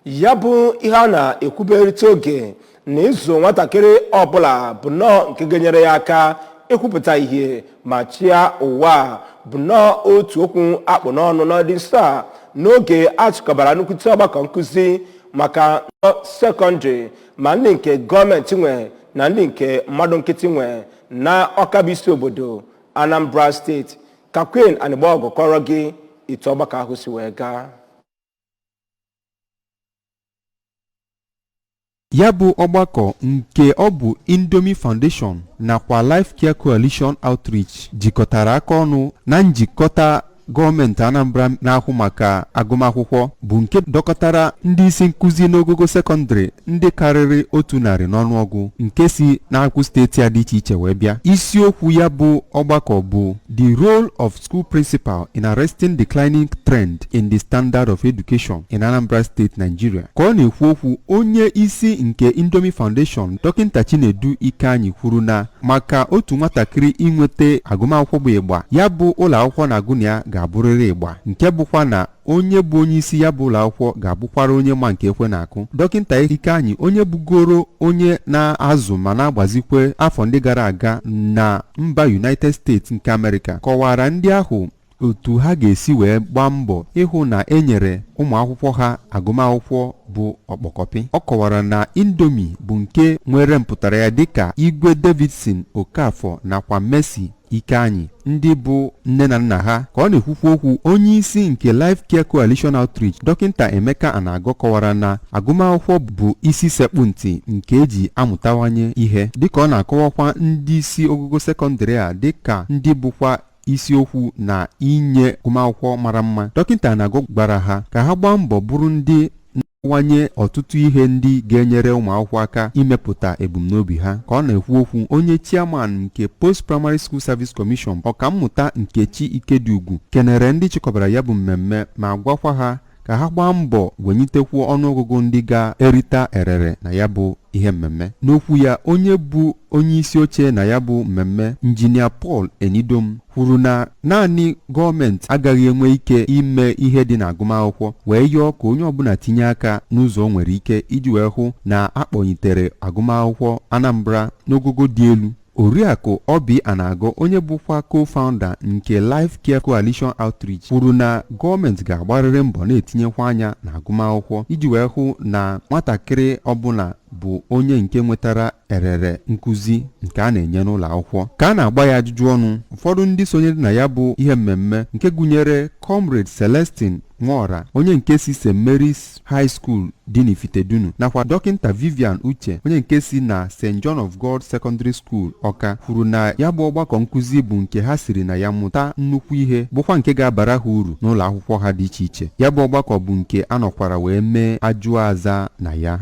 Ya bụ ihe a na-ekwuberịta oge na ịzụ nwatakịrị ọbụla bụ nnọọ nke ga-enyere ya aka ịkwupụta ihe ma chịa ụwa bụ nnọọ otu okwu akpụ n'ọnụ n'ọdị nso a n'oge a chịkọbara nnukwute ọgbakọ nkụzi maka sekọndịrị, ma ndị nke gọọmenti nwe na ndị nke mmadụ nkịtị nwe, na Ọka bụ isi obodo Anambra Steeti. Ka Queen Anịgbọgụ kọrọ gị etu ọgbakọ ahụ si wee gaa. Ya bụ ọgbakọ nke ọ bụ Indomie Foundation nakwa Life Care Coalition Outreach jikọtara aka ọnụ na njikọta gọọmenti Anambra na-ahụ maka agụmakwụkwọ bụ nke dọkọtara ndị isi nkụzi n'ogogo sekọndịrị ndị karịrị 100 n'ọnụọgụ nke si n'akwụ steeti a dị iche iche wee bịa. Isiokwu ya bụ ọgbakọ bụ "The Role of School Principal in Arresting Declining Trend in the Standard of Education in Anambra State, Nigeria." Ka ọ na-ekwu okwu, onye isi nke Indomie Foundation, Dọkịta Chinedu Ikeanyị, kwuru na maka otu nwatakịrị inweta agụmakwụkwọ bụ ịgba, ya bụ ụlọ akwụkwọ na-agụ na ya ga-abụrịrị ịgba, nke bụkwa na onye bụ onye isi ya bụ ụlọ akwụkwọ ga-abụkwara onye ma nke ekwe na-akụ. Dọkịta Ikeanyị, onye bugoro onye na-azụ ma na-agbazikwe afọ ndị gara aga na mba United States nke Amerịka, kọwara ndị ahụ otu ha ga-esi wee gbaa mbọ ịhụ na e nyere ụmụ akwụkwọ ha agụmakwụkwọ bụ ọkpọkọpị. Ọ kọwara na Indomie bụ nke nwere mpụtara ya dịka Igwe Davidson Okafọ nakwa Mercy Ikeanyị, ndị bụ nne na nna ha. Ka ọ na-ekwukwu okwu, onye isi nke Life Care Coalition Outreach, Dọkịta Emeka Anago, kọwara na agụmakwụkwọ bụ isi sekpụ ntị nke eji amụtawanye ihe, dịka ọ na-akọwakwa ndị isi ogogo sekọndịrị a dịka ndị bụkwa isiokwu na inye agụmakwụkwọ mara mma. Dọkịta Anago gwara ha ka ha gbaa mbọ bụrụ ndị wanye ọtụtụ ihe ndị ga-enyere ụmụ akwụkwọ aka imepụta ebumnobi ha. Ka ọ na-ekwu okwu, onye chairman nke Post Primary School Service Commission, Ọkammụta Nkechi Ikediugwu, kenere ndị chịkọbara ya bụ mmemme ma gwakwa ha ka ha gbaa mbọ wenyitekwu ọnụọgụgụ ndị ga-erita erere na ya bụ ihe mmemme. N'okwu ya, onye bụ onye isi oche na ya bụ mmemme, Injinia Paul Enidom, kwuru na naanị gọọmenti agaghị enwe ike ime ihe dị n'agụmakwụkwọ, wee yọọ ka onye ọbụla tinye aka n'ụzọ o nwere ike iji wee hụ na akpọnyitere agụmakwụkwọ Anambra n'ogogo dị elu. Oriakụ Obi Anago, onye bụkwa co-founder nke Life Care Coalition Outreach, kwuru na gọọmenti ga-agbarịrị mbọ na-etinyekwa anya na agụmakwụkwọ iji wee hụ na nwatakịrị ọbụla bụ onye nke nwetara erere nkụzi nke a na-enye n'ụlọ akwụkwọ. Ka a na-agba ya ajụjụ ọnụ, ụfọdụ ndị sonyere na ya bụ ihe mmemme, nke gụnyere Comrade Celestine Nwora, onye nke si St Mary's High School dị n'Ifitedunu, nakwa Dọkịta Vivian Uche, onye nke si na St John of God Secondary School, Ọka, kwuru na ya bụ ọgbakọ nkụzi bụ nke ha siri na ya mụta nnukwu ihe, bụkwa nke ga-abara ha uru n'ụlọ akwụkwọ ha dị iche iche. Ya bụ ọgbakọ bụ nke a nọkwara wee mee ajụọ aza na ya.